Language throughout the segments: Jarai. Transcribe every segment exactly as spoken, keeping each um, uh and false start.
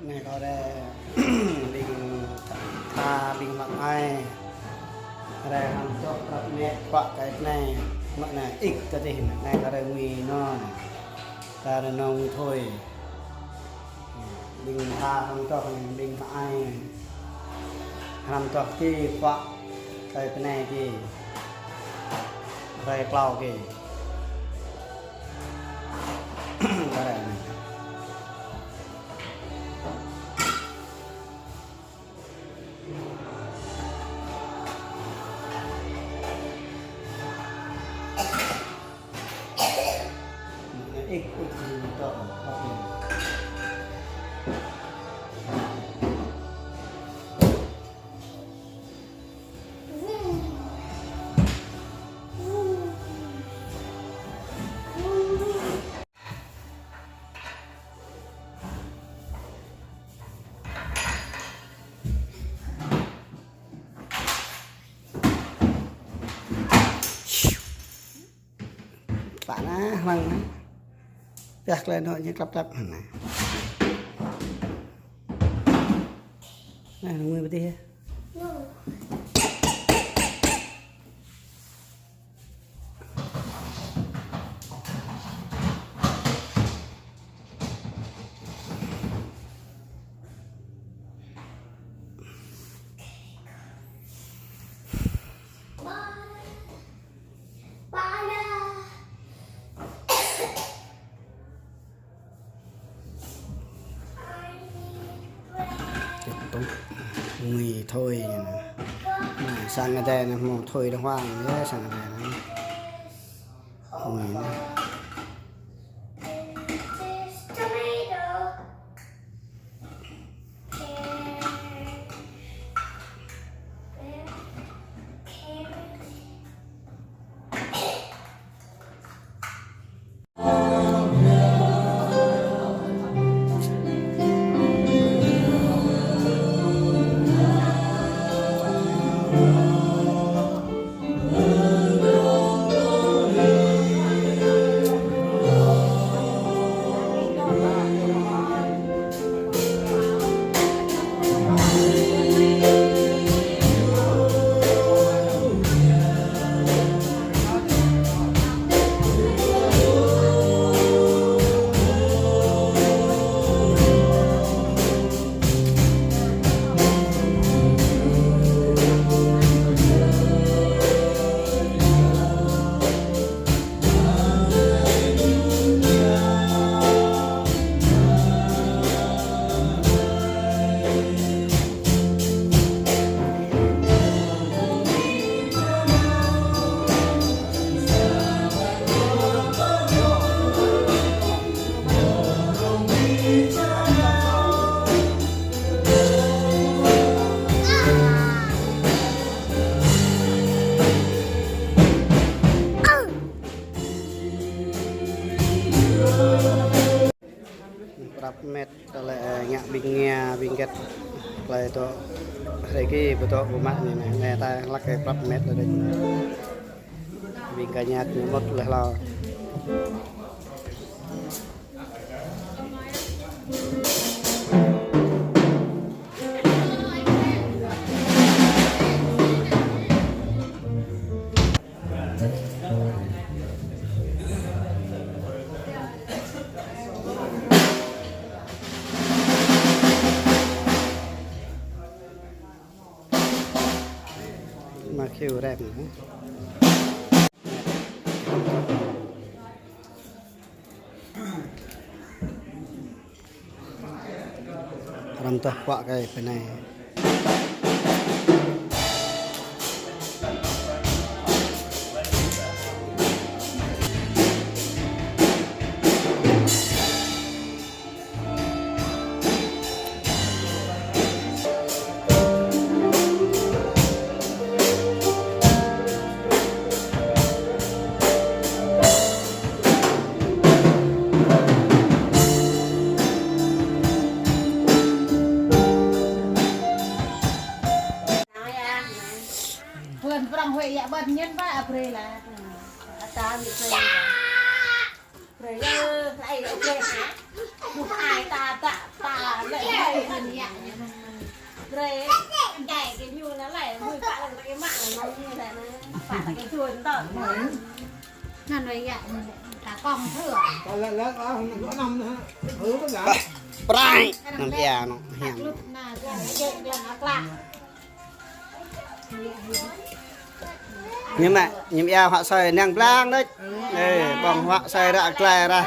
Anai kâo rai ƀing tha, ƀing mă ai. Rai hăng tŏh prăp met, pă kơ anai. Mă anai, ih, tơdih anai kâo rai ngui nô. Kâo rai nô ngui thôi. Ƀing tha hăng tŏh, ƀing mă ai. Hăng tŏh ki pă kơ anai ki. Rai klâo ki. Kâo rai anai. Pă anai, hlăng anai. Pioh tơlơi anŏ ñu klăp klăp anai. Anai, ngui pơdih yơh. Tiếp tục ngui thôi. Anai, sang anai anai, hmâo thôi đàng hoàng yơh, sang anai anai. Ngui anai. Prăp met tơlơi, ơ, ngă ƀing ngia, ƀing hơget, tơlơi tŏ, hrơi ki, pơtŏ, pơmă anai, anai, anai ta hlăk kơ prăp met tơlơi. Ƀing kơ ñăt ñu mŭt laih hlâo. Mă khiu rep anai. Hrăm tŏh pă kơ anai. Bơn prong huĭ yă bơn ñen ba abrơi lah. Ata mi brơi. Brơi yă, brơi, brơi hă? Duh ai ta ta ta lĕ. Anŭn wơ̆t yă, ta kong thơ. Prai, anăm ia anŭn hiam. Ñu mă, ñu ia huă asơi nang blang đôč. Ê, ƀơ̆ng huă asơi ră glai ră.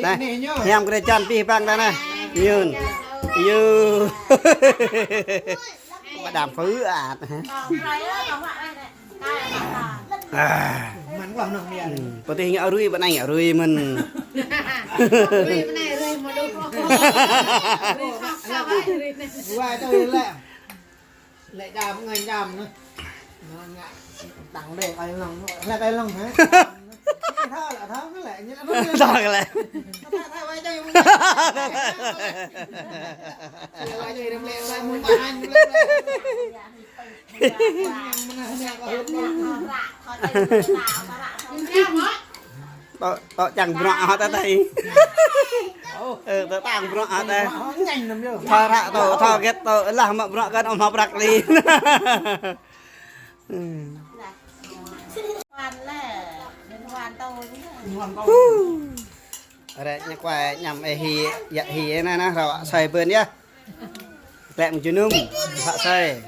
Anai, hiam kơ drơi jăn pih bang ta anai. Yun. Yu. Ƀă đam phư ăt. Ah. Mơ̆n klah nong mia. Hmm, pơtih ngă rui, ƀă anai ngă rui mơ̆n. Rui ƀă anai, rui mơ̆n. Rui khŏk khŏk, rui anai. Rui tui lĕ. Lĕ đam, ngă đam nă. Ngă, ngă. Tăng lĕ kơi lŏng, lĕ kơi lŏng hă? Thơ lĕ, thơ lĕ, ñu lĕ. Thơ lĕ. Thơ, thơ, wai tui mơ̆n. Wai tui rem lĕ, wai mơ̆n ƀă anai lĕ. Tŏ, tŏ čang bruă hă ta tơi. Ơ, tŏ čang bruă hă ta. Thâo ră tŏ, thâo hơget tŏ, lah mă bruă kơ ôh mă prăk li. Rĕ ñu kuai ñăm ê hi, yă hi anai nă, rơ̆ asơi bơ̆n yơh. Klĕ mơ̆ng jơnum, huă asơi.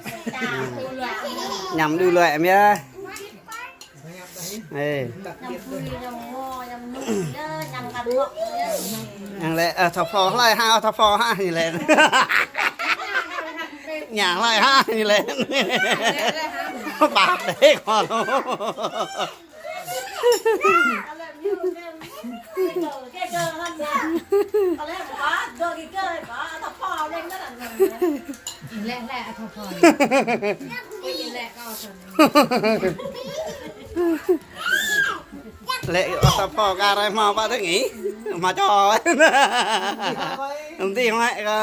Ñăm đu luai em yơh. Ê. Ñăm lĕ, ơ, thâo pho hlơi hă, thâo pho hă, ñu lĕ. Ñu hlơi hă, ñu lĕ. Ƀă đĕ kơ lu. Lĕ ôh ta pho kơ rai hmâo ƀă tơngi. Hmâo čô. Hơmâo tih hmâo kơ.